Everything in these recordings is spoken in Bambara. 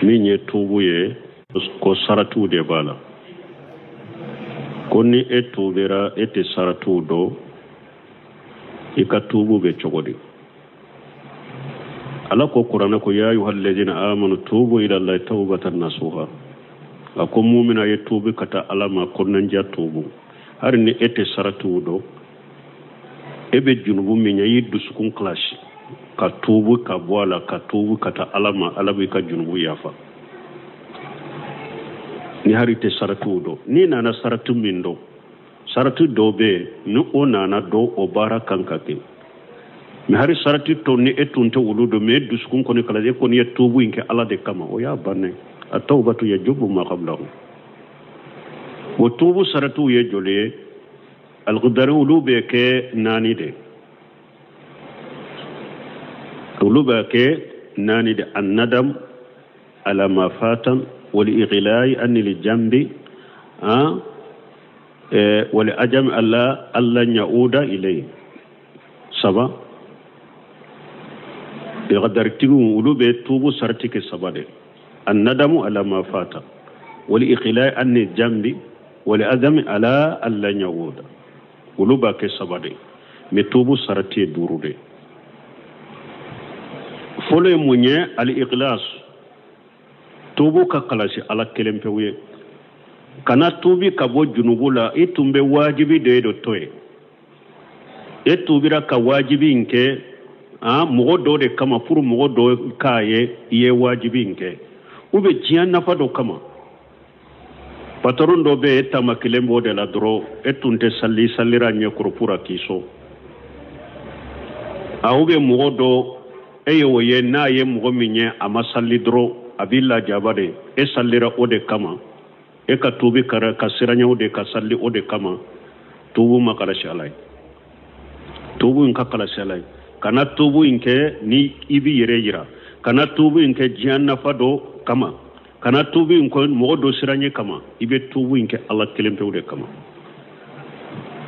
Min ye tuubu ye, ko saratiw de b'a la. Ko ni e tuubira, e tɛ saratiw dɔn, i ka tuubu bɛ cogo di? Ala ko kuranɛ ko: ya ayuha alladina amanu tubu ila Allahi tawbatan nasuha. A ko mumina ye tuubi ka taa Ala ma kɔnɔnajɛ tuubu. Hari ni e tɛ saratiw dɔn, e bɛ junubu min ye, i y'i dusukun kilasi ka tuubu ka bɔ a la, ka tuubu ka taa Ala ma, Ala b'i ka junubu yafa. Ni hari tɛ saratiw dɔn, n'i nana sarati min dɔn, sarati dɔw bɛ yen, ni o nana dɔn, o baara kan ka kɛ. Mɛ hari sarati tɔ, ni e tun tɛ olu dɔn, mɛ e dusukun kɔni kala, e kɔni ye tuubu in kɛ Ala de kama, o y'a bannen. A tawbatu yajubu ma qablahu. O tuubu saratiw ye joli ye? Alkudari, olu bɛ kɛ naani de. Olu bɛ kɛ naani de: annadam ala ma fatan, wal ighlai anil jambi, wal ajam alla alla yauda ilayhi. Saba. Alkadaritigiw, olu bɛ tuubu sarati kɛ saba de: annadamu ala ma fata, wal ighlai anil jambi, wal azami ala alla yauda. Olu b'a kɛ saba de. Mɛ tuubu sarati ye duuru de. Fɔlɔ ye mun ye? Al ikhlas. Tuubu ka kalasi Ala kelen pewu ye. Kana tuubi ka bɔ junubu la, i tun bɛ wajibi de ye dɔ to ye. E tuubira ka wajibi in kɛ mɔgɔ dɔ de kama, pour mɔgɔ dɔ k'a ye i ye wajibi in kɛ, ou bien diɲɛ nafa dɔ kama. Patron dɔ bɛ yen, e taama kelen b'o de la dɔrɔn, e tun tɛ sali, salira ɲɛkɔrɔ pour a k'i sɔn a. Ou bien mɔgɔ dɔ, e ye o ye, n'a ye mɔgɔ min ye a ma sali dɔrɔn, a b'i lajaba de. E salira o de kama, e ka tuubi kara ka siranɲɛw de ka sali o de kama. Tuubu ma kalasi Ala ye. Tuubu in ka kalasi Ala ye. Kana tuubu in kɛ ni i b'i yɛrɛ yira, kana tuubu in kɛ diɲɛ nafa dɔ kama, kana tuubu in kɛ mɔgɔ dɔ siranɲɛ kama. I bɛ tuubu in kɛ Ala kelen pewu de kama.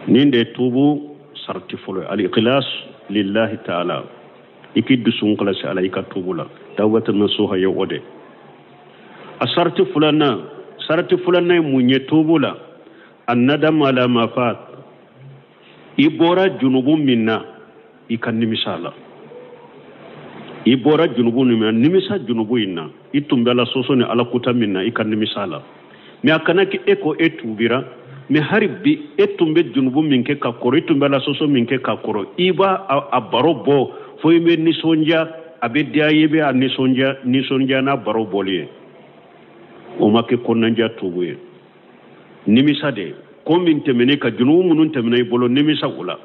Nin de ye tuubu sarati fɔlɔ ye: al-ikhlas lillahi ta'ala. I k'i dusukun kalasi Ala i ka tuubu la. Tawbatan nasuha ye o de. A sarati filanan, sarati filanan ye mun ye tuubu la? Annadam ala ma fat. I bɔra junubu min na, i ka nimisa la. I bɔra junubu min na, nimisa junubu in na. I tun bɛ Ala sɔsɔ ni Ala kuta min na, i ka nimisa la. Mɛ a kana kɛ e ko e tuubira, mɛ hari bi e tun bɛ junubu min kɛ ka kɔrɔ, i tun bɛ Ala sɔsɔ min kɛ ka kɔrɔ, i b'a a baro bɔ fo i bɛ nisɔndiya, a bɛ diya i bɛ a nisɔndiya, nisɔndiya n'a baro bɔli ye. O ma kɛ kɔnɔnajɛ tuubu ye. Nimisa de, ko min tɛmɛnen ka junubu minnu tɛmɛna i bolo, nimisa o la.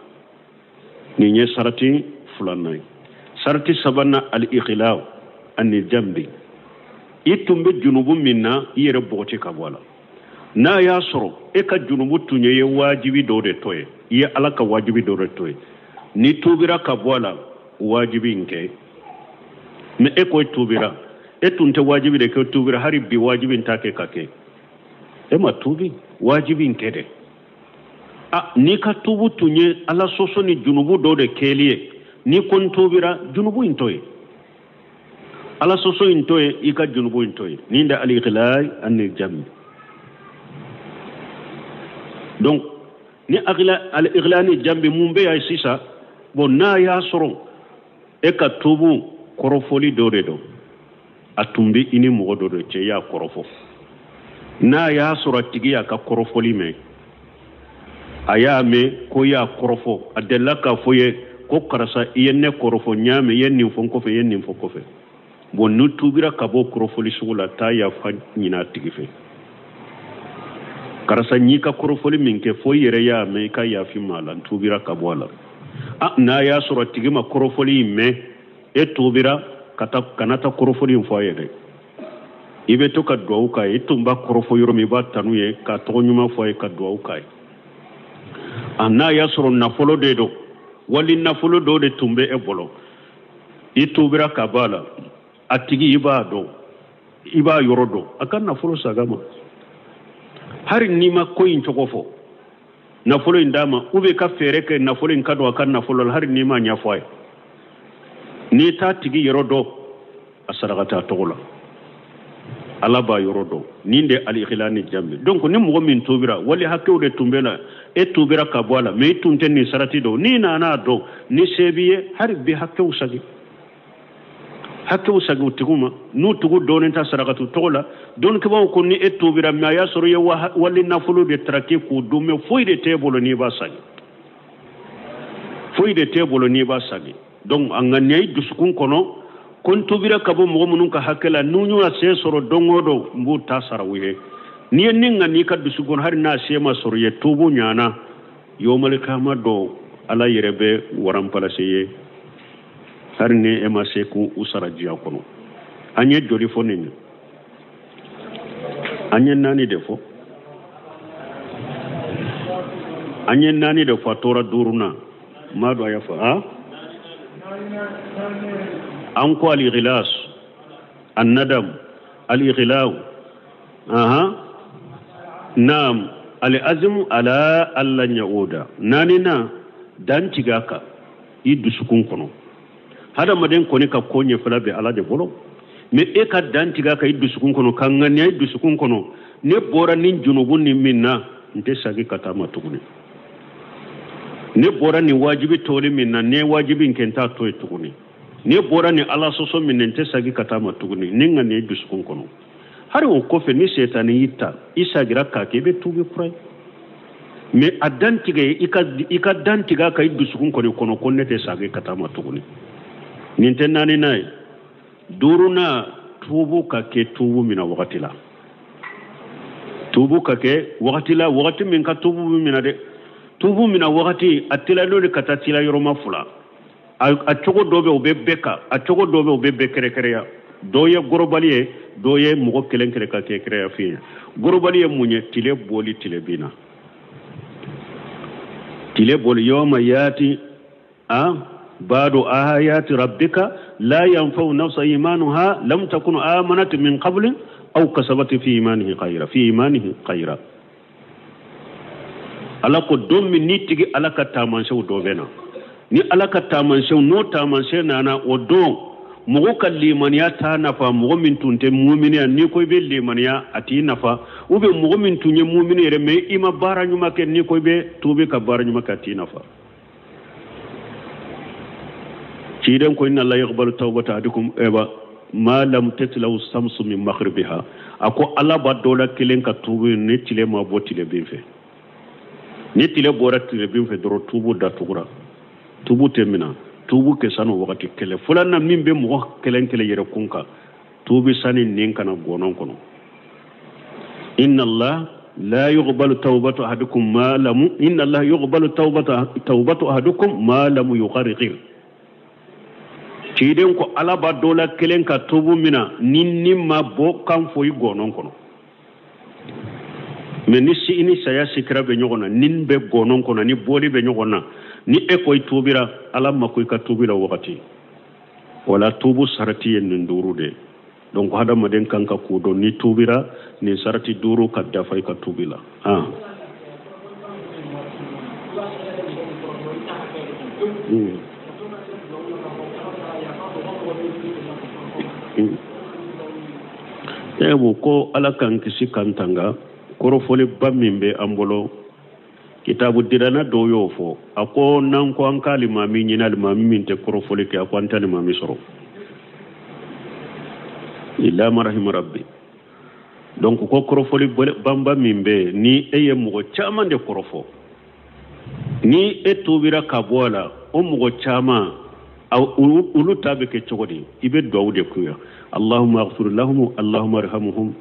Nin ye sarati filanan ye. Sarati sabanan: al-iqla ani jambi. I tun bɛ junubu min na, i yɛrɛ bɔgɔti ka bɔ a la. N'a y'a sɔrɔ e ka junubu tun ye wajibi dɔ de to ye, i ye Ala ka wajibi dɔ de to ye, n'i tuubira ka bɔ a la, wajibi in kɛ. Mɛ e ko e tuubira, e tun tɛ wajibi de kɛ, tuubira, hali bi wajibi in t'a kɛ ka kɛ, e ma tuubi, wajibi in kɛ dɛ. A n'i ka tuubu tun ye Ala sɔsɔ ni junubu dɔ de kɛli ye, n'i ko n tuubira, junubu in to ye, Ala sɔsɔ in to ye, i ka junubu in to ye. Nin de al-iqlai anil jambi. Donc ni al-iqlai anil jambi, mun bɛ yan sisan? Bon, n'a y'a sɔrɔ e ka tuubu kɔrɔfɔli dɔ de don, a tun bɛ i ni mɔgɔ dɔ de cɛ, i y'a kɔrɔfɔ, n'a y'a sɔrɔ a tigi y'a ka kɔrɔfɔli mɛn, a y'a mɛn ko i y'a kɔrɔfɔ, a delila k'a fɔ ye ko karisa, i ye ne kɔrɔfɔ, n y'a mɛn, i ye nin fɔ n kɔfɛ, i ye nin fɔ kɔfɛ. Bon, n'u tuubira ka bɔ kɔrɔfɔli sugu la, taa yafa ɲini a tigi fɛ: karisa, n y'i ka kɔrɔfɔli min kɛ fo i yɛrɛ y'a mɛn, i ka yafi ma a la, n tuubira ka bɔ a la. A n'a y'a sɔrɔ a tigi ma kɔrɔfɔli in mɛn, e tuubira, ka taa, kana taa kɔrɔfɔli in fɔ a ye dɛ. I bɛ to ka duwawu k'a ye. I tun b'a kɔrɔfɔ yɔrɔ min, i b'a tanu ye, k'a tɔgɔ ɲuman fɔ a ye, ka duwawu k'a ye. A n'a y'a sɔrɔ nafolo de don, wali nafolo dɔw de tun bɛ e bolo, i tuubira ka bɔ a la, a tigi i b'a dɔn, i b'a yɔrɔ dɔn, a ka nafolo saga ma. Hari n'i ma ko in cogo fɔ, nafolo in d'a ma, ou bien ka fɛɛrɛ kɛ nafolo in ka don a ka nafolo la, hari n'i ma ɲɛfɔ a ye, n'i t'a tigi yɔrɔ dɔn, a saraka t'a tɔgɔ la. Ala b'a yɔrɔ dɔn. Nin de al-ikhla ni jambi. Donc ni mɔgɔ min tubira, wali hakɛw de tun bɛ la, e tubira ka bɔ a la, mais i tun tɛ nin sarati dɔn. N'i nana a dɔn, ni se b'i ye, hali bi hakɛw sagi. Hakɛw sagi u tigiw ma. N'u tigiw dɔɔnin ta sarakatu tɔgɔ la, dɔnnikɛbaaw ko ni e tubira, mais a y'a sɔrɔ i ye wali nafolo de taraki k'u dun, mais foyi de t'e bolo n'i b'a sagi. Foyi de t'e bolo n'i b'a sagi. Donc a ŋaniya i dusukun kɔnɔ ko n tubira ka bɔ mɔgɔ minnu ka hakɛ la, n'u y'u se sɔrɔ don o don, n b'u ta sara u ye. N'i ye nin ŋaniya i ka dusukun kɔnɔ, hali n'a se ma sɔrɔ i ye, tubu ɲana, yomali kama dɔ Ala yɛrɛ bɛ waranpalase ye, hali ni e ma se k'u sara diɲɛ kɔnɔ. An ye joli fɔ nin ye? An ye 4 de fɔ. An ye 4 de fɔ, a tora 5 na. Ma dɔn a y'a fɔ, han? An ko al-ikhlas, an-nadam, al-ikhlas, aha, naam, al-azmu ala alla yauda. 4 na dan tigɛ a kan i dusukun kɔnɔ. Hadamaden kɔni ka ko ɲɛfɛla bɛ Ala de bolo, mais e ka dan tigɛ a kan i dusukun kɔnɔ, ka ŋaniya i dusukun kɔnɔ, ne bɔra nin junubu nin min na, n tɛ segin ka taa ma tuguni. Ne bɔra nin wajibi tɔli min na, ne ye wajibi in kɛ, n t'a to yen tuguni. Ne bɔra nin Ala sɔsɔ min na, n tɛ segin ka taa ma tuguni. Ni ŋaniya i dusukun kɔnɔ. Hali o kɔfɛ, ni setani y'i ta, i sagira k'a kɛ, i bɛ tuubi kura ye. Mais a dan tigɛ, i ka dan tigɛ a kan i dusukun kɔni kɔnɔ ko ne tɛ segin ka taa ma tuguni. Nin tɛ 4nan ye. 5nan, tuubu ka kɛ tuubu mina wagati la. Tuubu ka kɛ wagati la, wagati min ka tuubu bɛ mina dɛ. Tuubu mina wagati, a teliyalen de ka taa teliya yɔrɔma 2. A cogo dɔ bɛ, o bɛ bɛɛ kan, a cogo dɔ bɛ, o bɛ bɛɛ kɛrɛkɛrɛya. Dɔw ye gorobali ye, dɔw ye mɔgɔ kelen kelen ka kɛrɛkɛrɛya f'i ye. Gorobali ye mun ye? Tile bɔli tile bin na. Tile bɔli, yawma yati, a ba'du ayati rabbika la yanfa'u nafsa imanuha lam takun amanat min qabl aw kasabat fi imanihi khayra, fi imanihi khayra. Ala ko don min ni tigi Ala ka taamasiyɛnw dɔ bɛ na, ni Ala ka taamasiyɛnw n'o taamasiyɛn nana, o don mɔgɔ ka limaniya t'a nafa. Mɔgɔ min tun tɛ mumini ye, n'i ko i bɛ limaniya, a t'i nafa. Ou bien mɔgɔ min tun ye mumini yɛrɛ, mais i ma baara ɲuman kɛ, n'i ko i bɛ tuubi ka baara ɲuman kɛ, a t'i nafa. Ciden ko inna Allah yaqbalu tawbata ahadikum eba ma lam tatlaw samsu min maghribiha. A ko Ala b'a dɔ la kelen ka tuubi ni tile ma bɔ tile bin fɛ. Ni tile bɔra tile bin fɛ dɔrɔn, tuubu datugura, tuubu tɛ mina. Tuubu kɛ sani wagati kɛlɛ filanan min bɛ mɔgɔ kelen kelen yɛrɛ kun kan, tuubi sani nin kana gɔnɔn kɔnɔ. Inna Allah la yuqbalu tawbatu ahadikum ma lam, inna Allah yuqbalu tawbatu ahadukum ma lam yugharghir. Ciden ko Ala b'a dɔ la kelen ka tuubu mina ni ni ma bɔ kan foyi gɔnɔn kɔnɔ. Mais ni si ni saya sikira bɛ ɲɔgɔn na, ni bɛ gɔnɔn kɔnɔ, ni bɔli bɛ ɲɔgɔn na, ni e ko i tuubira, Ala ma ko i ka tuubi la wagati. Wala tuubu sarati ye nin 5 de ye. Donc hadamaden kan ka ko dɔn, ni tuubira, nin sarati 5 ka dafa i ka tuubi la. Ewo ko Ala k'an kisi k'an tanga, kɔrɔfɔliba min bɛ an bolo, kitabu dirana dɔw y'o fɔ. A ko n'an ko an ka alimami ɲini, alimami min tɛ kɔrɔfɔli kɛ, a ko an tɛ alimami sɔrɔ. Illa ma rahima rabbi. Donc ko kɔrɔfɔli banba min bɛ yen, ni e ye mɔgɔ caman de kɔrɔfɔ, ni e tuubira ka bɔ a la, o mɔgɔ caman, olu ta bɛ kɛ cogo di? I bɛ duwawu de k'u ye. Allahumma aghfir lahum, Allahumma arhamhum.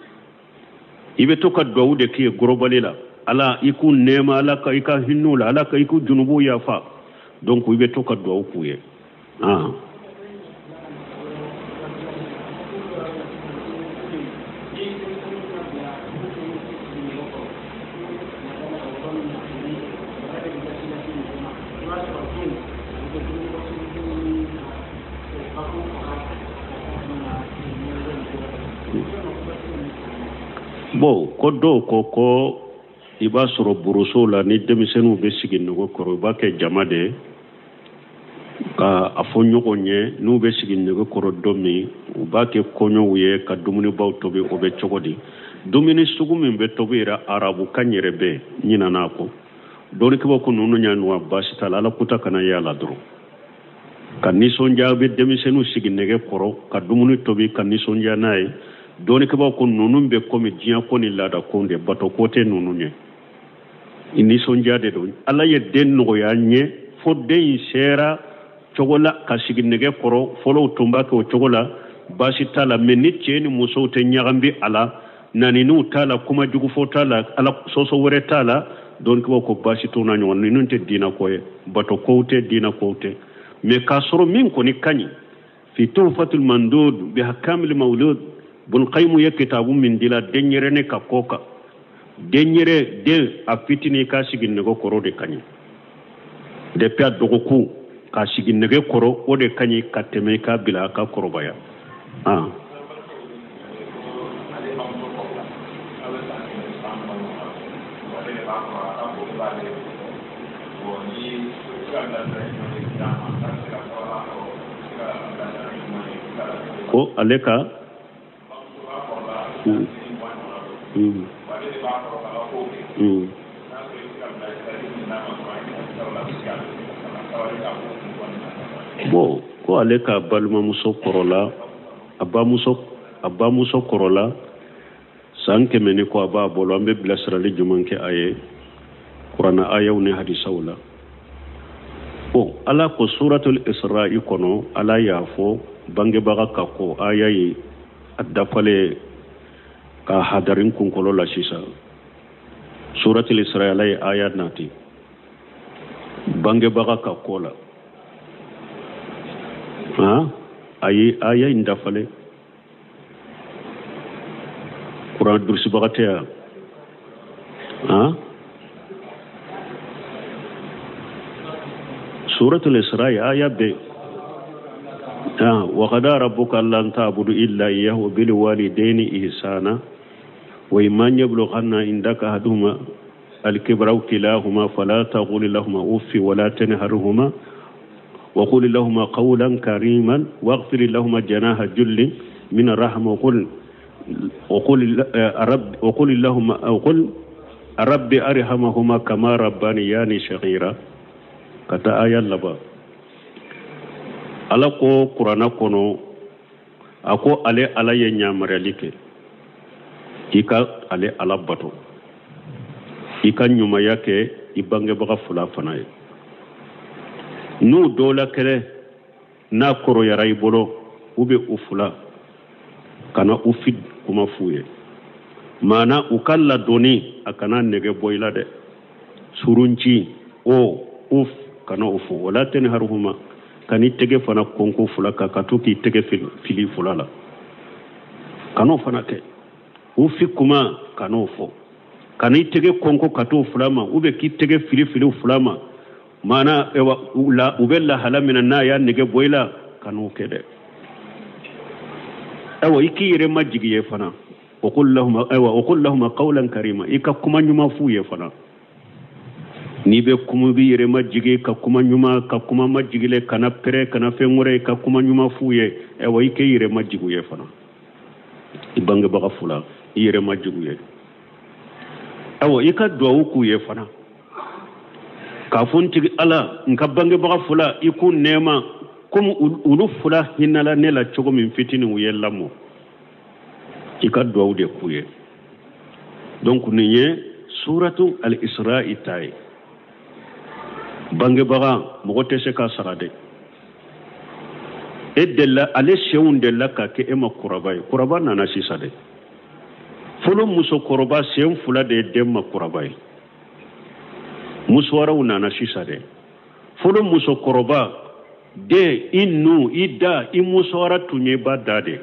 I bɛ to ka duwawu de k'i ye gorobali la. Ala i k'u nɛɛma, Ala ka i ka hinɛ u la, Ala ka i k'u junubuw yafa. Donc i bɛ to ka duwawu k'u ye. Bon, ko dɔw ko ko i b'a sɔrɔ borosow la ni denmisɛnninw bɛ sigi nɛgɛ kɔrɔ, i b'a kɛ jama de ye. Ka a fɔ ɲɔgɔn ye n'u bɛ sigi nɛgɛ kɔrɔ don min, u b'a kɛ kɔɲɔw ye ka dumunibaw tobi, o bɛ cogo di? Dumuni sugu min bɛ tobi yɛrɛ, arabu kan yɛrɛ bɛ ɲinana a kɔ. Dɔnnikɛbaw ko ninnu y'a nɔgɔ, baasi t'a la, ala kuta kana y'a la dɔrɔn. Ka nisɔndiya, bɛ denmisɛnninw sigi nɛgɛ kɔrɔ ka dumuni tobi ka nisɔndiya n'a ye. Dɔnnikɛbaw ko ninnu bɛ komi diɲɛ ko ni laada ko de, bato ko tɛ ninnu ye, i nisɔndiya de don. Ala ye den nɔgɔya n ye fo den in sera cogo la ka sigi nɛgɛ kɔrɔ. Fɔlɔw tun b'a kɛ o cogo la, baasi t'a la. Mɛ ni cɛ ni musow tɛ ɲagami a la, naniniw t'a la, kuma jugu fɔ t'a la, ala sɔsɔ wɛrɛ t'a la, dɔnnikɛbaw ko baasi t'u na ɲɔgɔn. Ninnu tɛ diinɛ ko ye, bato kow tɛ, diinɛ kow tɛ. Mɛ k'a sɔrɔ min kɔni ka ɲi, fi tuhfatul mandud bi ahkamil mawlud, Bulkayimu ye kitabu min dila denyɛrɛni ka ko kan, denyɛrɛ den a fitinin k'a sigi nɛgɛ kɔrɔ de ka ɲi. Depuis a dɔgɔkun k'a sigi nɛgɛ kɔrɔ, o de ka ɲi ka tɛmɛ i k'a bila a ka kɔrɔbaya. Ah. Ko ale ka Bon, ko ale ka balimamuso kɔrɔla, a bamuso kɔrɔla san 100 ni kɔ a b'a bolo. An bɛ bilasirali jumɛn kɛ a ye kuranna ayaw ni hadisaw la? Bon, ala ko suratul Isra'i kɔnɔ, ala y'a fɔ bangebaga ka ko aya ye a dafalen ka hadarin kunkolo la sisan. Suratul Isra'i, ala ye aya nati bangebaga ka ko la. Ha, a ye aya in dafalen. Kuran durusibaga tɛ yan? Ha, suratul Isra'i aya bɛ وقضى ربك ألا تعبدوا إلا إياه وبالوالدين إحسانا وإما يبلغن عندك أحدهما الكبر أو كلاهما فلا تقل لهما أف ولا تنهرهما وقل لهما قولا كريما واخفض لهما جناح الذل من الرحمة وقل رب وقل لهما وقل رب ارحمهما كما ربياني صغيرا. Ka taa aya laban. Ala ko kuranna kɔnɔ, a ko ale ala ye ɲamariyali kɛ i ka ale ala bato, i ka ɲumanya kɛ i bangebaga fila fana ye. N'u dɔw la kɛlɛ n'a kɔrɔyara i bolo, u bɛ u fila, kana u fi kuma f'u ye, maana u ka ladonni a kana nɛgɛ bɔ i la dɛ. Surunci o uf, kana o fɔ. Wala tanharhuma, kan'i tɛgɛ fana kɔnko fila kan ka to k'i tɛgɛ fili fila la, kan'o fana kɛ. Ufi kuma, kan'o fɔ. Kan'i tɛgɛ kɔnko ka t'o fila ma, u bɛ k'i tɛgɛ fili fili fila ma, maana u bɛ lahala min na n'a y'a nɛgɛ bɔ i la, kan'o kɛ dɛ. Ayiwa, i k'i yɛrɛ majigi ye fana. وقل لهما, ayiwa, وقل لهما قولا كريما, i ka kuma ɲuman f'u ye fana. N'i bɛ kuma, b'i yɛrɛ majigi ka kuma ɲuman, ka kuma majigilen, kana pɛrɛ, kana fɛn wɛrɛ, ka kuma ɲuman f'u ye. Ayiwa, i k'i yɛrɛ majigi ye fana, i bangebaga fila, i yɛrɛ majigi ye. Ayiwa, i ka duwawu k'u ye fana k'a fɔ: n tigi ala, n ka bangebaga fila, i k'u nɛɛma komi olu fila hinɛla ne la cogo min fitinin u ye lamɔ. I ka duwawu de k'u ye. Donc nin ye suratu al-Isra'i ta ye. Bangebaga, mɔgɔ tɛ se k'a sara dɛ. E delila, ale senw delila ka kɛ e ma kuraba ye. Kuraba nana sisan dɛ. Fɔlɔ, musokɔrɔba sen fila de ye den ma kuraba ye. Muso nana sisan dɛ. Fɔlɔ, musokɔrɔba den, i nu, i da, i musowara tun ye ba da de,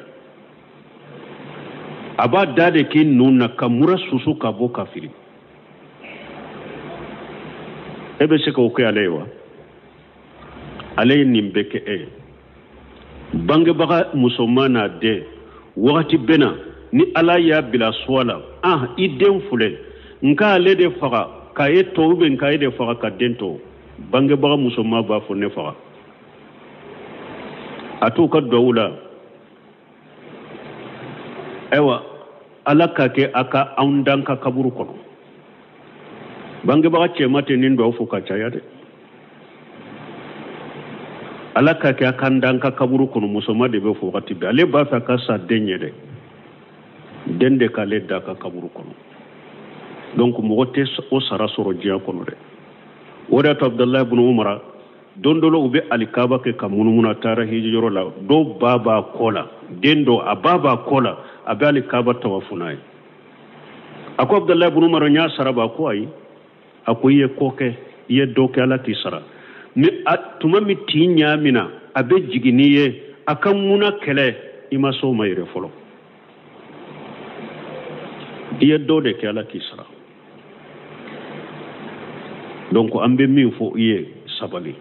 a b'a da de k'i nun na ka mura susu ka bɔ ka fili. E bɛ se k'o kɛ ale ye wa? Ale ye nin bɛɛ kɛ e ye. Bangebaga musoman n'a den, wagati bɛ na ni ala y'a bila suwa la, ah, i den filɛ, n k'ale de faga ka e to, ou bien ka e de faga ka den to. Bangebaga musoman b'a fɔ: ne faga. A t'u ka duwawu la. Ayiwa, Ala ka kɛ a ka anw dan ka kaburu kɔnɔ. Bangebaga cɛman tɛ nin duwawu fɔ ka caya dɛ. Ala ka kɛ a k'an dan ka kaburu kɔnɔ, musoman de bɛ fɔ wagati bɛɛ. Ale b'a fɛ a ka sa den ɲɛ dɛ, den de k'ale da ka kaburu kɔnɔ. Donc mɔgɔ tɛ o sara sɔrɔ diɲɛ kɔnɔ dɛ. O de y'a to Abudulayi ibn Umar, don dɔ la u bɛ alikaba kɛ ka munumunu, a taara hiji yɔrɔ la, dɔw ba b'a kɔ la, den dɔ a ba b'a kɔ la, a bɛ alikaba tawafu n'a ye. A ko Abudulayi ibn Umar, n y'a sara ba? Ko ayi. A ko i ye ko kɛ, i ye dɔ kɛ, Ala k'i sara. Ni a tuma min tin ɲa min na a bɛ jigin n'i ye a ka ŋuna kɛlɛ, i ma s'o ma yɛrɛ fɔlɔ. I ye dɔ de kɛ, Ala k'i sara. Donc an bɛ min fɔ i ye, sabali.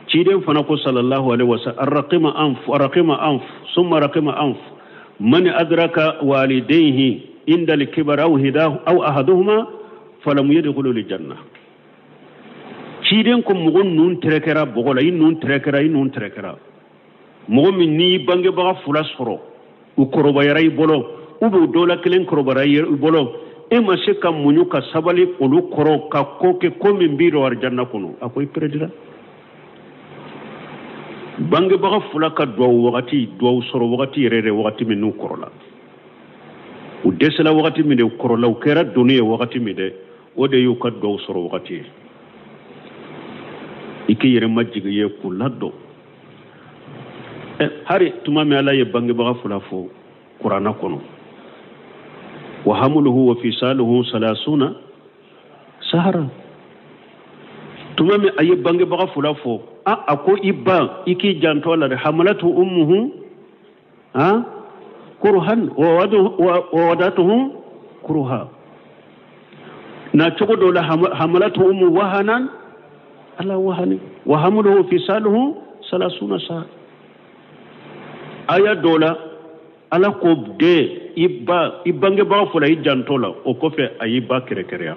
Ciden fana ko sallallahu alaihi wasallam, arraqima anf, arraqima anf, summa raqima anf, man adraka walidayhi inda al-kibar aw hidahu aw ahaduhuma falam yadkhulu al-janna. Ciden ko mɔgɔ nun tɛrɛkɛra bɔgɔ la, i nun tɛrɛkɛra, i nun tɛrɛkɛra. Mɔgɔ min n'i bangebaga fila sɔrɔ, u kɔrɔbayara i bolo, u b'u dɔ la kelen kɔrɔbayara i bolo, e ma se ka muɲu ka sabali olu kɔrɔ ka ko kɛ ko min b'i dɔn arijanna kɔnɔ, a ko i pɛrɛdira. Bangebaga fila ka duwawu wagati, duwawu sɔrɔ wagati yɛrɛ yɛrɛ, wagati min n'u kɔrɔla, u dɛsɛla wagati min de, u kɔrɔla, u kɛra doni ye wagati min dɛ, o de y'u ka duwawu sɔrɔ wagati ye. I k'i yɛrɛ majigin ye k'u ladon. Hari tuma min Ala ye bangebaga fila fɔ kuranna kɔnɔ, wa hamuluhu wa fisaluhu salasuna sahara, tuma min a ye bangebaga fila fɔ, a ko i ba, i k'i janto a la dɛ, hamalatu ummuhu kuruhan wa wadatuhu kuruha. Na cogo dɔ la, hamalatu ummu wahanan ala wahani wa hamluhu fisaluhu salasuna sahara. Aya dɔ la, Ala ko den, i ba, i bangebaga fɔlɔ, i janto la. O kɔfɛ a y'i ba kɛrɛkɛrɛya,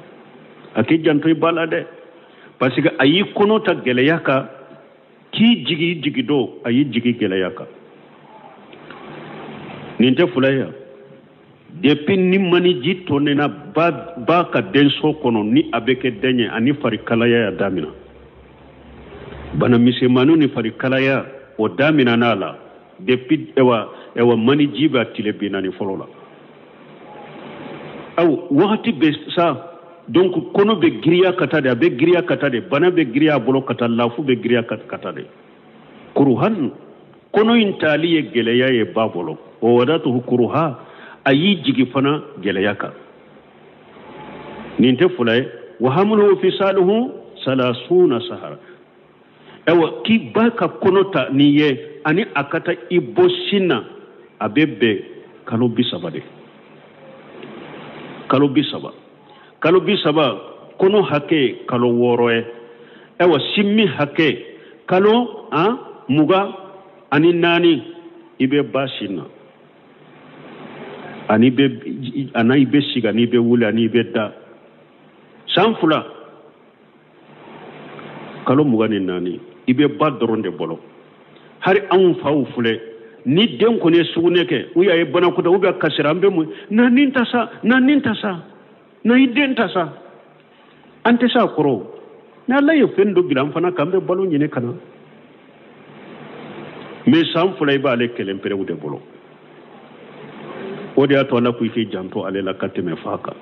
a k'i janto i ba la dɛ, parce que a y'i kɔnɔ ta gɛlɛya kan, k'i jigi, i jigi don, a y'i jigi gɛlɛya kan. Nin tɛ fila ye. Depuis ni maniji tɔnena ba ka denso kɔnɔ, ni a bɛ kɛ den ye, ani farikalaya y'a damina, bana misɛnmaninw ni farikalaya o damina n'a la depuis ewa maniji b'a tile 40 fɔlɔ la. Aw wagati bɛ sa, donc kɔnɔ bɛ giriya ka taa de, a bɛ giriya ka taa de, bana bɛ giriya a bolo ka taa, lafu bɛ giriya ka taa de. Kuruhan, kɔnɔ in taali ye gɛlɛya ye ba bolo, o wadatuhu kuruha, a y'i jigi fana gɛlɛya kan. Nin tɛ fila ye. Wa hamluhu fisaluhu salasuna sahara. Ayiwa, k'i ba ka kɔnɔ ta nin ye ani a ka taa i bɔ sin na, a bɛ bɛn kalo 30 de. Kalo 30, kalo 30, kɔnɔ hakɛ ye kalo 6 ye. Ayiwa, sinmin hakɛ kalo 24, i bɛ ba sin na, ani bɛ ani i bɛ sigi, ani i bɛ wuli, ani i bɛ da. San 2, kalo 24, i bɛ ba dɔrɔn de bolo. Hari anw faw filɛ, ni den kɔni ye sugunɛ kɛ, u y'a ye banakɔta, u bɛ kasira, an bɛ mun na nin ta sa, na nin ta sa, na i den ta sa, an tɛ s'a kɔrɔ. Ni Ala ye fɛn dɔ bila an fana kan, an bɛ balo ɲini ka na. Mais san 2, i b'ale kelen perew de bolo. O de y'a to Ala ko i k'i janto ale la ka tɛmɛ fa kan.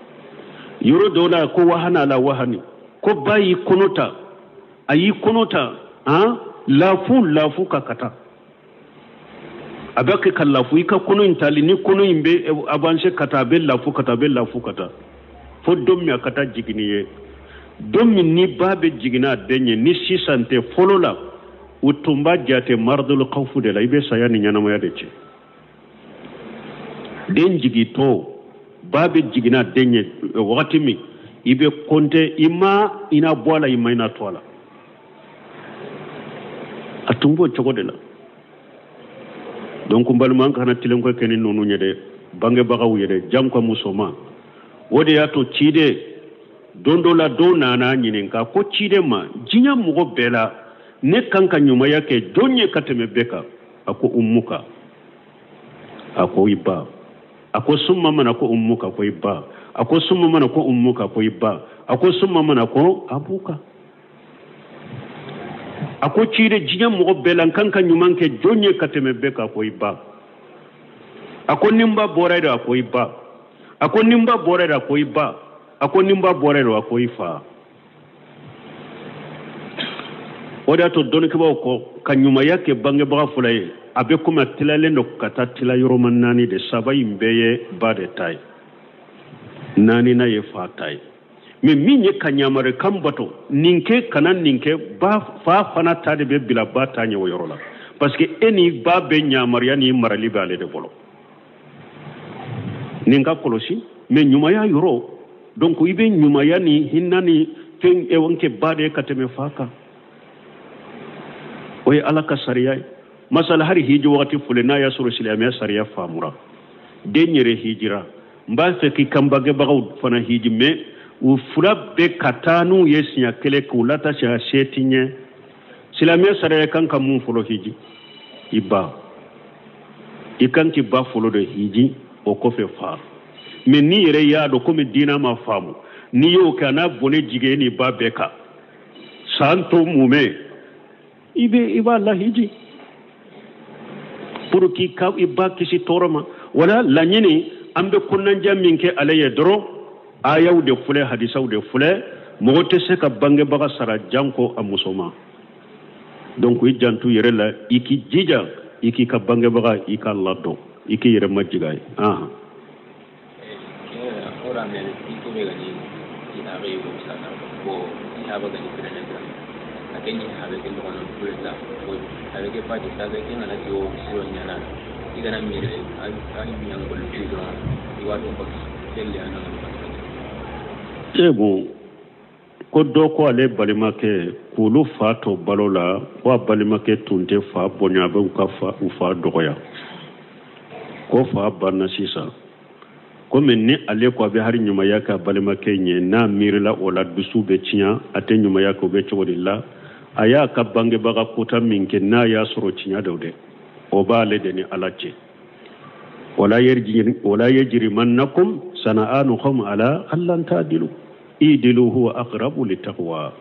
Yɔrɔ dɔw la ko wahana la wahani, ko ba y'i kɔnɔ ta, a y'i kɔnɔ ta lafu lafu ka taa, a bɛ kɛ ka lafu i ka kɔnɔ in tali, ni kɔnɔ in bɛ avancer ka taa, a bɛ lafu ka taa, a bɛ lafu ka taa, fo don min a ka taa jigin ye. Don min ni ba bɛ jigin n'a den ye, ni sisan tɛ, fɔlɔ la u tun b'a jate maradul kawfu de la, i bɛ saya ni ɲɛnamaya de cɛ. Den jigintɔ, ba bɛ jigin n'a den ye wagati min, i bɛ kɔnte, i ma i na bɔ a la, i ma i na to a la. A tun b'o cogo de la. Donc n balima, an kana tilenko kɛ ni ninnu ye dɛ, bangebagaw ye dɛ, janko musoman. O de y'a to ciden don dɔ la, dɔw nana ɲininka ko ciden ma, diɲɛ mɔgɔ bɛɛ la, ne kan ka ɲumanya kɛ jɔn ye ka tɛmɛ bɛɛ kan? A ko ummuka, a ko i ba. A ko summa man, a ko ummuka, ko i ba. A ko summa man, a ko ummuka, ko i ba. A ko summa man, a ko abuka. A ko cire diɲɛ mɔgɔ bɛɛ la, n kan ka ɲuman kɛ jɔn ye ka tɛmɛ bɛɛ kan? Ko i ba. A ko ni n ba bɔra yen, a ko i ba. A ko ni n ba bɔra yen, a ko i ba. A ko ni n ba bɔra yen, a ko i fa. O de y'a to dɔnnikɛbaaw ko ka ɲumanya kɛ bangebaga fɔlɔ ye, a bɛ komi a tilalen don ka taa tila yɔrɔma naani de. Saba in bɛɛ ye ba de ta ye, naaninan ye fa ta ye. Mais min ye ka yamarikan bato, nin kɛ kana nin kɛ, ba fa fana ta de bɛ bila ba ta ɲɛ o yɔrɔ la, parce que e ni ba bɛ yamaruya ni marali bɛ ale de bolo. Nin ka kɔlɔsi. Mais ɲumanya yɔrɔ, donc i bɛ ɲumanya ni hinɛ ni fɛn ewan kɛ ba de ye ka tɛmɛ fa kan. O ye Ala ka sariya ye. Masala hari hiji wagati fɔlɔ, n'a y'a sɔrɔ silamɛya sariya faamura, den yɛrɛ hijira, n b'a fɛ k'i kan bangebagaw fana hiji, mais u fila bɛɛ ka taa n'u ye siɲɛ kelen k'u lata siɲɛ seeti ɲɛ. Silamɛya sariya kan ka mun fɔlɔ hiji? I ba. I kan k'i ba fɔlɔ de hiji, o kɔfɛ fa. Mais n'i yɛrɛ y'a dɔn komi diinɛ ma faamu, n'i y'o kɛ, a n'a bɔnɛ jigin e ni ba bɛɛ kan san to mumɛ, i bɛ i b'a lahiji pour k'i ka i ba kisi tɔɔrɔ ma. Wala laɲini an bɛ kɔnɔnajɛ min kɛ ale ye dɔrɔn, ayaw de filɛ, hadisaw de filɛ. Mɔgɔ tɛ se ka bangebaga sara janko a muso ma. Donc i janto yɛrɛ la, i k'i jija i k'i ka bangebaga i k'a ladɔn, i k'i yɛrɛ majigin a ye. Ahan. Bon, ko dɔ ko ale balimakɛ k'olu fa to balo la, ko a balimakɛ tun tɛ fa bonya, a bɛ u ka fa u fa dɔgɔya, ko fa banna sisan. Komi ni ale ko a bɛ hari ɲumanya kɛ a balimakɛ ɲɛ, n'a miirila o la dusu bɛ tiɲɛ, a tɛ ɲumanya kɛ. O bɛ cogo de la a y'a ka bangebaga kota min kɛ, n'a y'a sɔrɔ tiɲɛ don dɛ, o b'ale de ni Ala cɛ. Wala yajrimannakum sana'anu qawmin ala alla ta'dilu idilu huwa aqrabu littaqwa.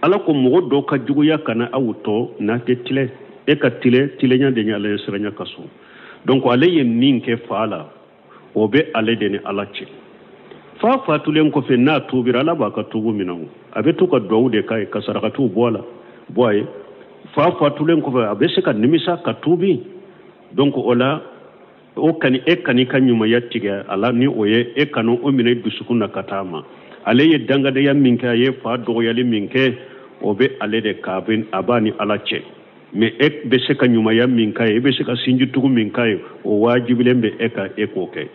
Ala ko mɔgɔ dɔ ka juguya kana aw tɔ n'a tɛ tilɛ, e ka tilɛ tilenya de ye Ala ye siranya ka so. Donc ale ye min kɛ fa la, o bɛ ale de ni Ala cɛ. Fa fatulen kɔfɛ, n'a tubira, Ala b'a ka tubu minɛ o, a bɛ to ka duwawu de k'a ye ka sarakatiw bɔ a la bɔ a ye. Fa fatulen kɔfɛ, a bɛ se ka nimisa ka tubi. Donc o la, o kani e kani ka ɲumanya tigɛ a la, ni o ye e kanu o minɛ dusukun na ka taa ma. Ale ye dangadenya min kɛ, a ye fa dɔgɔyali min kɛ, o bɛ ale de kan, a b'a ni Ala cɛ. Mais e bɛ se ka ɲumanya min k'a ye, e bɛ se ka sinjitugu min k'a ye, o wajibilen bɛ e kan, e k'o kɛ.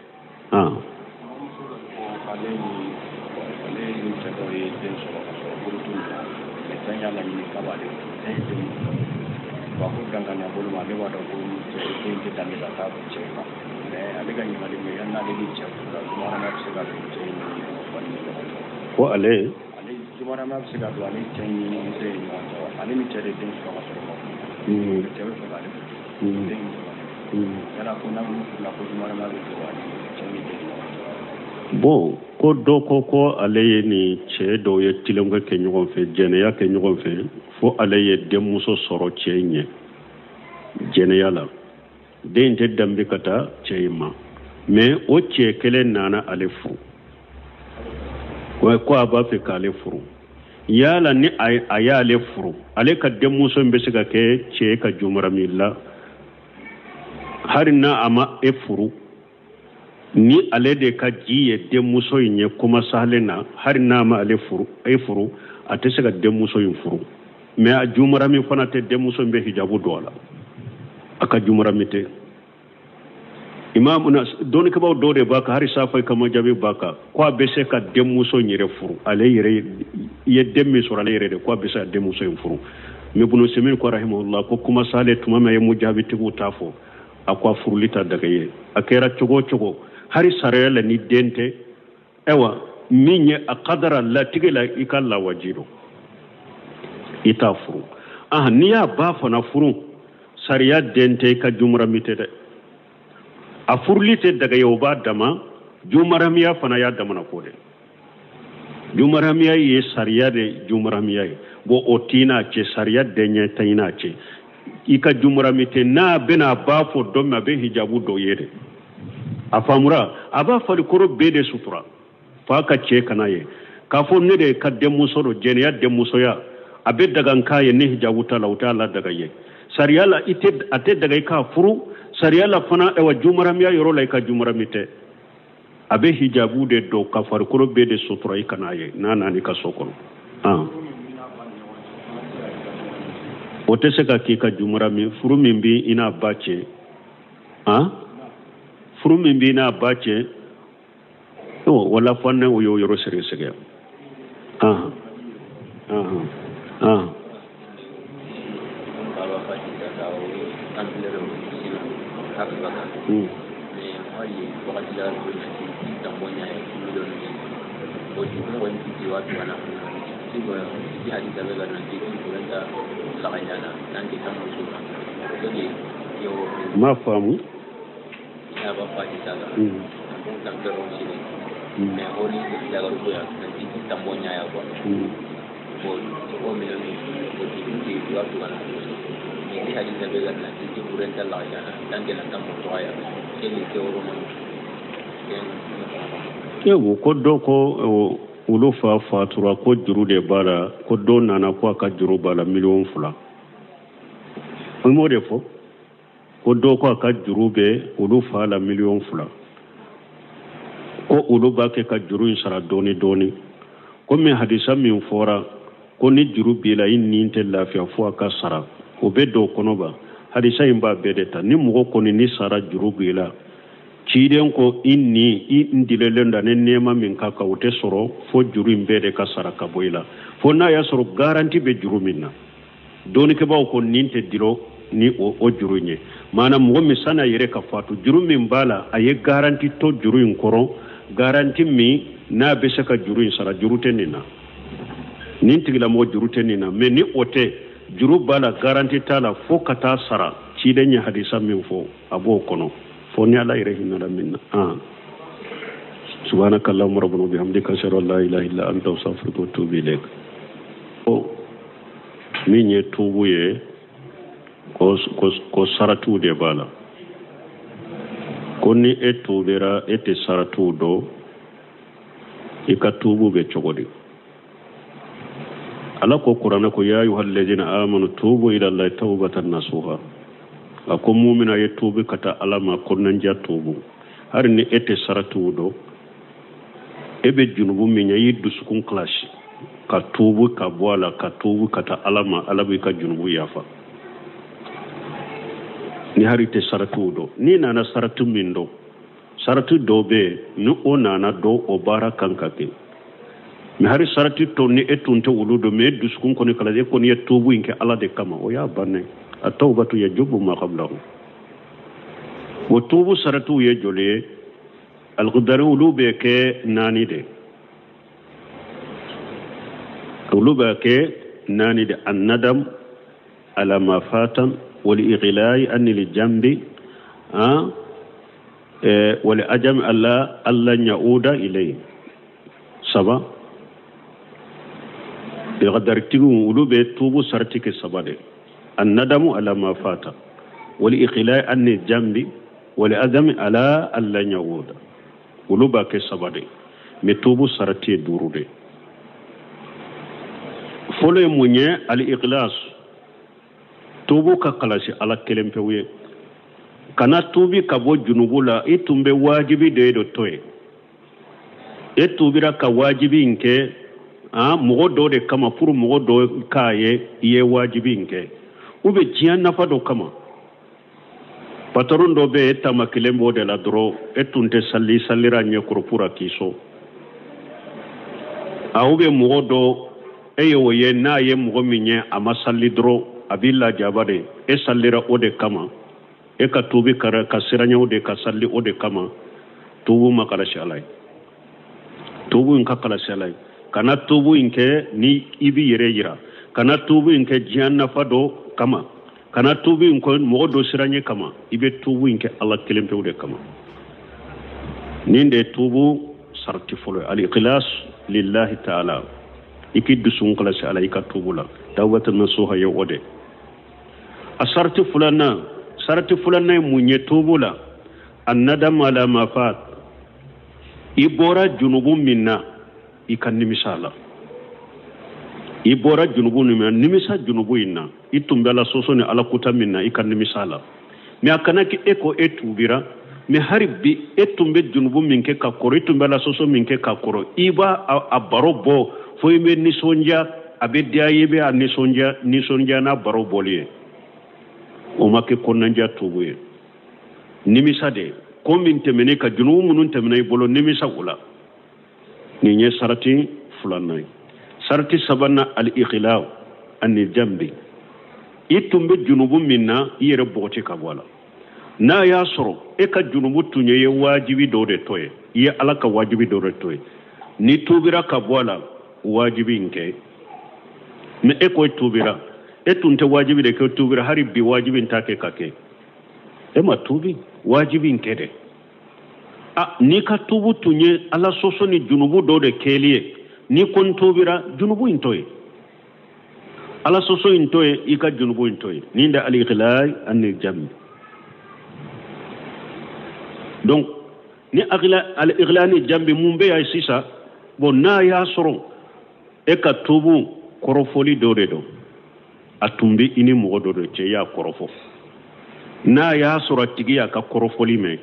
Ko ale bɛ se ka don ale cɛ ni muso ye ɲɔgɔn cɛ, ale ni cɛ de den sɔrɔ ka sɔrɔ cɛ bɛ fɛ k'ale furu, den sɔrɔ yala ko n'a furula ko jumarama bɛ don ale cɛ ni den ɲɔgɔn cɛ. Bon, ko dɔ ko ale ye ni cɛ dɔw ye tilenkɛ kɛ ɲɔgɔn fɛ, jɛnɛya kɛ ɲɔgɔn fɛ, fo ale ye denmuso sɔrɔ cɛ ɲɛ jɛnɛya la. Den tɛ danbe ka taa cɛ in ma, mais o cɛ kelen nana ale furu, ko a b'a fɛ k'ale furu. Yala ni a y'ale furu, ale ka denmuso in bɛ se ka kɛ cɛ ka jumarami la? Hali n'a a ma e furu, ni ale de ka ji ye denmuso in ye kuma sahalen na, hali n'a ma ale furu, e furu, a tɛ se ka denmuso in furu. Mais a jumarami fana tɛ, denmuso in bɛ hijabu don a la, a ka jumarami tɛ. Imam na dɔnnikɛbaaw dɔw de b'a kan, hali safa kama jaabi b'a kan, ko a bɛ se ka denmuso in yɛrɛ furu, ale yɛrɛ ye den min sɔrɔ ale yɛrɛ de, ko a bɛ se ka denmuso in furu. Mais Ibn Usaymin ko rahimahullah, ko kuma sale tuma min a ye mujabitigiw ta fɔ, a ko a furuli ta daga ye. A kɛra cogo o cogo, hali sariya la ni den tɛ, ayiwa min ye a kadara latigɛ la, i ka lawaji don, i t'a furu. N'i y'a ba fana furu, Sariya den tɛ i ka jumarami tɛ dɛ. A furuli tɛ daga ye, o b'a dama. Jumaramiya fana y'a damana ko de. Jumaramiya ye sariya de jumaramiya ye. Bon, o t'i n'a cɛ, sariya den tɛ i n'a cɛ. I ka jumarami tɛ. N'a bɛna a b'a fɔ don min, a bɛ hijabu dɔ ye de. A faamura, a b'a farikolo bɛɛ de sutura f'a ka cɛ kana ye k'a fɔ ne de ka denmuso don. Jɛnɛya, denmusoya, a bɛ daga n k'a ye ni hijabu t'a la, o t'a la daga ye. Sariya la, i tɛ, a tɛ daga i k'a furu sariya la fana. Ayiwa, jumaramiya yɔrɔ la, i ka jumarami tɛ. A bɛ hijabu de don ka farikolo bɛɛ de sutura, i kana ye n'a nana i ka so kɔnɔ. O tɛ se ka k'i ka jumarami. Furu min bɛ i n'a ba cɛ, furu min b'i n'a ba cɛ, wala fɔ ne o y'o yɔrɔ sɛgɛsɛgɛ. N m'a faamu. Ewo, ko dɔ ko olu fa fatura, ko juru de b'a la, ko dɔ nana ko a ka juru b'a la 2,000,000. An m'o de fɔ, ko dɔ ko a ka juru bɛ olu fa la 2,000,000, ko olu b'a kɛ ka juru in sara dɔɔni dɔɔni. Komi hadisa min fɔra ko ni juru b'i la, i nin tɛ lafiya fo a ka sara, o bɛ don o kɔnɔ ba. Hadisa in b'a bɛɛ de ta. Ni mɔgɔ kɔni ni sara juru b'i la, ciden ko i ni i n dilelen da ni nɛɛma min ka kan, o tɛ sɔrɔ fo juru in bɛɛ de ka sara ka bɔ i la, fo n'a y'a sɔrɔ garanti bɛ juru min na. Dɔnnikɛbaaw ko nin tɛ dilo ni o juru in ye. Maana mɔgɔ min san'a yɛrɛ ka fatu, juru min b'a la, a ye garanti to juru in kɔrɔ, garanti min n'a bɛ se ka juru in sara, juru tɛ nin na. Nin tigilamɔgɔ juru tɛ nin na. Mais ni o tɛ, juru b'a la, garanti t'a la, fo ka taa sara. Ciden ye hadisa min fɔ, a b'o kɔnɔ, fo ni Ala yɛrɛ hinɛra min na. Subhanaka allahumma rabbana wa bihamdika, ashhadu an la ilaha illa anta, astaghfiruka wa atubu ilayk. Min ye tuubu ye, ko saratiw de b'a la. Ko ni e tuubira, e tɛ saratiw dɔn, i ka tuubu bɛ cogo di? Ala ko kuranɛ ko: ya ayuha alladhina amanu tubu ila Allahi tawbatan nasuha. A ko mumina ye tuubi ka taa Ala ma kɔnɔnajɛ tuubu. Hali ni e tɛ saratiw dɔn, e bɛ junubu min ye, i y'i dusukun kilasi ka tuubu ka bɔ a la, ka tuubu ka taa Ala ma, Ala b'i ka junubu yafa. Ni hali tɛ saratiw dɔn, n'i nana sarati min dɔn, sarati dɔw bɛ yen, ni o nana dɔn, o baara kan ka kɛ. Mais hali sarati tɔ, ni e tun tɛ olu dɔn, mais e dusukun kɔni kala, e kɔni ye tuubu in kɛ Ala de kama, o y'a bannen. A tawbatu yajubu ma qablahu. O tuubu saratiw ye joli ye? Alqudari, olu bɛ kɛ 4 de. Olu bɛ kɛ 4 de: annadam ala ma fatan, wal ighlai anil jambi, wal ajam alla alla yauda ilay. 3. Alqadaritigiw, olu bɛ tuubu sarati kɛ 3 de: annadamu ala ma fata, wal ighlai anil jambi, wal azami ala alla yauda. Olu b'a kɛ 3 de. Mais tuubu sarati ye 5 de. Fɔlɔ ye mun ye? Al ikhlas. Tuubu ka kalasi Ala kelen pewu ye. Kana tuubi ka bɔ junubu la, i tun bɛ wajibi de ye to ye. E tuubira ka wajibi in kɛ mɔgɔ dɔw de kama, pour mɔgɔ dɔw k'a ye i ye wajibi in kɛ, ou bien diɲɛ nafa dɔ kama. Patron dɔ bɛ yen, e taama kelen b'o de la dɔrɔn, e tun tɛ sali, salira ɲɛkɔrɔ pour a k'i sɔn. A ou bien mɔgɔ dɔ, e ye o ye, n'a ye mɔgɔ min ye a ma sali dɔrɔn, a b'i lajaba de. E salira o de kama, e ka tuubi ka siranɲɛw de ka sali o de kama. Tuubu ma kalasi Ala ye. Tuubu in ka kalasi Ala ye. Kana tuubu in kɛ ni i b'i yɛrɛ yira, kana tuubu in kɛ diɲɛ nafa dɔ kama. Kana tuubi in kɔ mɔgɔ dɔ siranɲɛ kama, i bɛ tuubu in kɛ Ala kelen pewu de kama. Nin de ye tuubu sarati fɔlɔ ye, al-ikhlas lillahi ta'ala. I k'i dusukun kalasi Ala i ka tuubu la. Tawbatan nasuha ye o de. A sarati filanan, sarati filanan ye mun ye tuubu la? An-nadam ala ma fat. I bɔra junubu min na, i ka nimisa a la. I bɔra junubu min na, nimisa junubu in na. I tun bɛ Ala sɔsɔ ni Ala kuta min na, i ka nimisa a la. Mais a kana kɛ e ko e tuubira, mais hali bi e tun bɛ junubu min kɛ ka kɔrɔ, i tun bɛ Ala sɔsɔ min kɛ ka kɔrɔ, i b'a a baro bɔ fo i bɛ nisɔndiya, a bɛ diya i bɛ a nisɔndiya, nisɔndiya n'a baro bɔli ye. O ma kɛ kɔnɔnajɛya tuubu ye. Nimisa de, ko min tɛmɛnen ka junubu minnu tɛmɛna i bolo, nimisa o la. Nin ye sarati filanan ye. Sarati sabanan, al-ikhla ani jambi. I tun bɛ junubu min na, i yɛrɛ bɔgɔti ka bɔ a la. N'a y'a sɔrɔ e ka junubu tun ye wajibi dɔ de to ye, i ye Ala ka wajibi dɔ de to ye, n'i tuubira ka bɔ a la, wajibi in kɛ. Mais e ko e tuubira, e tun tɛ wajibi de kɛ, tuubira hali bi wajibi in t'a kɛ ka kɛ. E ma tuubi, wajibi in kɛ dɛ. A n'i ka tuubu tun ye Ala sɔsɔ ni junubu dɔ de kɛli ye, n'i ko n tuubira, junubu in to ye, Ala sɔsɔ in to ye, i ka junubu in to ye. Nin de al-ikhla ani jambi. Donc ni al-ikhla ni jambi mun bɛ yan sisan? Bon, n'a y'a sɔrɔ e ka tuubu kɔrɔfɔli dɔ de don, a tun bɛ i ni mɔgɔ dɔ de cɛ, i y'a kɔrɔfɔ. N'a y'a sɔrɔ a tigi y'a ka kɔrɔfɔli mɛn,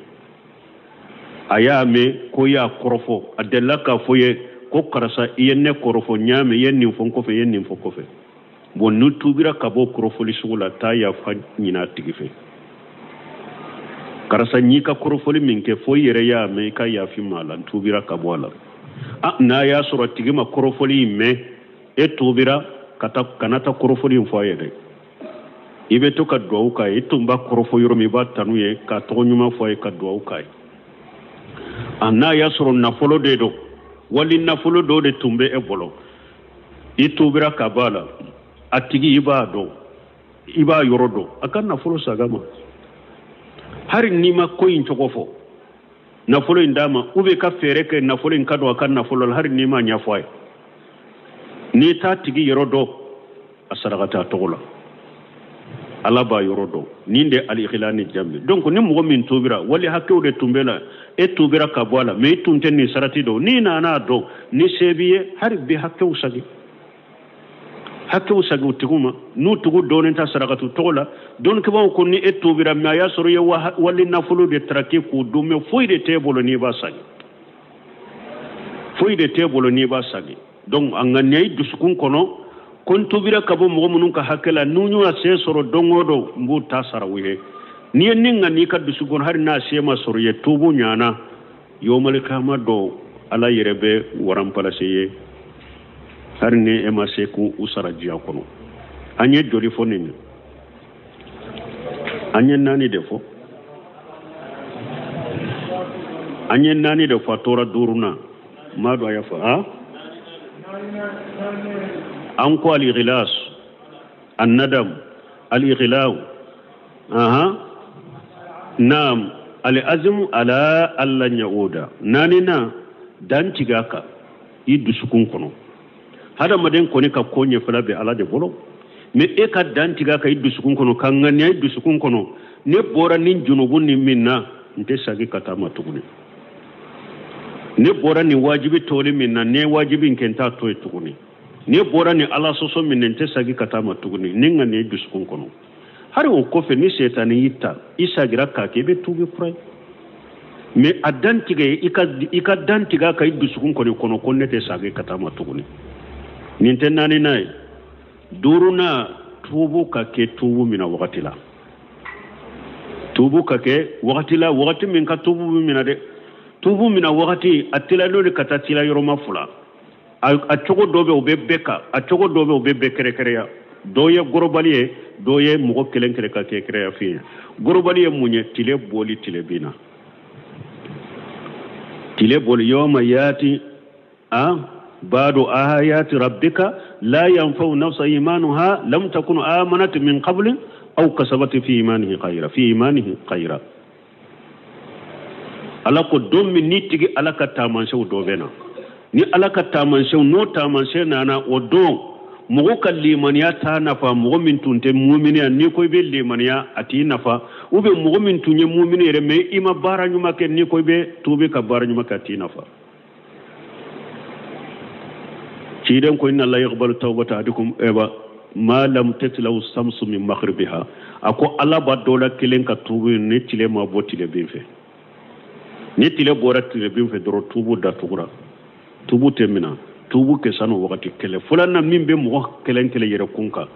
a y'a mɛn ko i y'a kɔrɔfɔ, a delila k'a fɔ ye ko karisa i ye ne kɔrɔfɔ, n y'a mɛn, i ye nin fɔ n kɔfɛ, i ye nin fɔ kɔfɛ. Bon, n'u tuubira ka bɔ kɔrɔfɔli sugu la, taa yafa ɲini a tigi fɛ. Karisa, n y'i ka kɔrɔfɔli min kɛ fo i yɛrɛ y'a mɛn, i ka yafa n ma a la, n tuubira ka bɔ a la. A n'a y'a sɔrɔ a tigi ma kɔrɔfɔli in mɛn, e tuubira, ka taa, kana taa kɔrɔfɔli in fɔ a ye dɛ. I bɛ to ka duwawu k'a ye, i tun b'a kɔrɔfɔ yɔrɔ min, i b'a tanu ye, k'a tɔgɔ ɲuman fɔ a ye, ka duwawu k'a ye. A n'a y'a sɔrɔ nafolo de don, wali nafolo dɔ de tun bɛ e bolo, i tuubira ka bɔ a la, a tigi i b'a dɔn, i b'a yɔrɔ dɔn, a ka nafolo saga ma. Hali n'i ma ko in cogo fɔ, nafolo in d'a ma, ou bien ka fɛɛrɛ kɛ nafolo in ka don a ka nafolo la, hali n'i ma ɲɛfɔ a ye. N'i t'a tigi yɔrɔ dɔn, a saraka t'a tɔgɔ la, Ala b'a yɔrɔ dɔn. Nin de al-ikhla ni jambi. Donc ni mɔgɔ min tuubira, wali hakɛw de tun bɛ la, e tuubira ka bɔ a la, mais i tun tɛ nin sarati dɔn, n'i nana a dɔn, ni se b'i ye, hali bi hakɛw sagi, hakɛw sagi u tigiw ma. N'u tigiw dɔɔnin ta sarakatu tɔgɔ la, dɔnnikɛbaaw ko ni e tuubira, mais a y'a sɔrɔ i ye wali nafolo de taraki k'u dun, mais foyi de t'e bolo n'i b'a sagi, foyi de t'e bolo n'i b'a sagi. Donc a ŋaniya i dusukun kɔnɔ ko n tuubira ka bɔ mɔgɔ minnu ka hakɛ la, n'u y'u se sɔrɔ don o don, n b'u ta sara u ye. N'i ye nin ŋaniya i ka dusukun kɔnɔ, hali n'a se ma sɔrɔ i ye, tuubu ɲana, yomali kama dɔ Ala yɛrɛ bɛ waranpalase ye, hali ni e ma se k'u sara diɲɛ kɔnɔ. An ye joli fɔ nin ye? An ye 4 de fɔ, an ye 4 de fɔ, a tora 5 na. Ma dɔn a y'a fɔ, han? An ko al-ikhlas, an-nadam, al-ikhla, aha, naam, al-azm ala alla yauda. 4 na, dantigɛ a kan i dusukun kɔnɔ. Hadamaden kɔni ka ko ɲɛfɛla bɛ Ala de bolo, mais e ka dantigɛ a kan i dusukun kɔnɔ, ka ŋaniya i dusukun kɔnɔ, ne bɔra nin junubu nin min na, n tɛ segin ka taa ma tuguni. Ne bɔra nin wajibi toli min na, ne wajibi in kɛ, n t'a to yen tuguni. Ne bɔra nin Ala sɔsɔ min na, n tɛ segin ka taa ma tuguni. Ni ŋaniya i dusukun kɔnɔ, hali o kɔfɛ ni setani y'i ta, i sagira k'a kɛ, i bɛ tuubi kura ye. Mais a dantigɛ, i ka dantigɛ a kan i dusukun kɔni kɔnɔ ko ne tɛ segin ka taa ma tuguni. Nin tɛ 4nan ye. 5nan, tuubu ka kɛ tuubu min na wagati la, tuubu ka kɛ wagati la, wagati min ka tuubu bɛ minɛ dɛ. Tuubu min na wagati, a teliyalen de ka taa tila yɔrɔma fila. A cogo dɔ bɛ, o bɛ bɛɛ kan, a cogo dɔ bɛ, o bɛ bɛɛ kɛrɛkɛrɛya. Dɔw ye gorobali ye, dɔw ye mɔgɔ kelen kelen ka kɛ kɛrɛya fɛn ye. Gorobali ye mun ye? Tile bɔli, tile bin na, tile bɔli, yawma yati a badu ayati rabbika la yanfa'u nafsa imanuha lam takun amanat min qabli Aw kasabati fi imanihi khayra fi imanihi khayra. Ala ko don min ni tigi Ala ka taamasiyɛnw dɔ bɛ na, ni Ala ka taamasiyɛnw n'o taamasiyɛn nana, o don mɔgɔ ka limaniya t'a nafa. Mɔgɔ min tun tɛ mumini ya, n'i ko i bɛ limaniya, a t'i nafa. Ou bien mɔgɔ min tun ye mumini yɛrɛ, mais i ma baara ɲuman kɛ, n'i ko i bɛ tuubi ka baara ɲuman kɛ, a t'i nafa. Ciden ko inna Allah yaqbalu tawbata ahadikum eba ma lam tatlau samsu min maghribiha. A ko Ala b'a dɔ la kelen ka tuubi ni tile ma bɔ tilebin fɛ. Ni tile bɔra tilebin fɛ dɔrɔn, tuubu datugura, tuubu tɛ mina. Tuubu kɛ sani wagati kɛlɛ filanan min bɛ mɔgɔ kelen kelen yɛrɛ kun kan,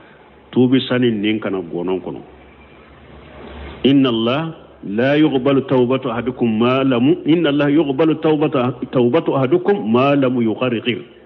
tuubi sani nin kana gɔnɔn kɔnɔ. Inna Allah la yuqbalu tawbatu ahadikum ma lam inna Allah yuqbalu tawbata tawbatu ahadikum ma lam yugharghir.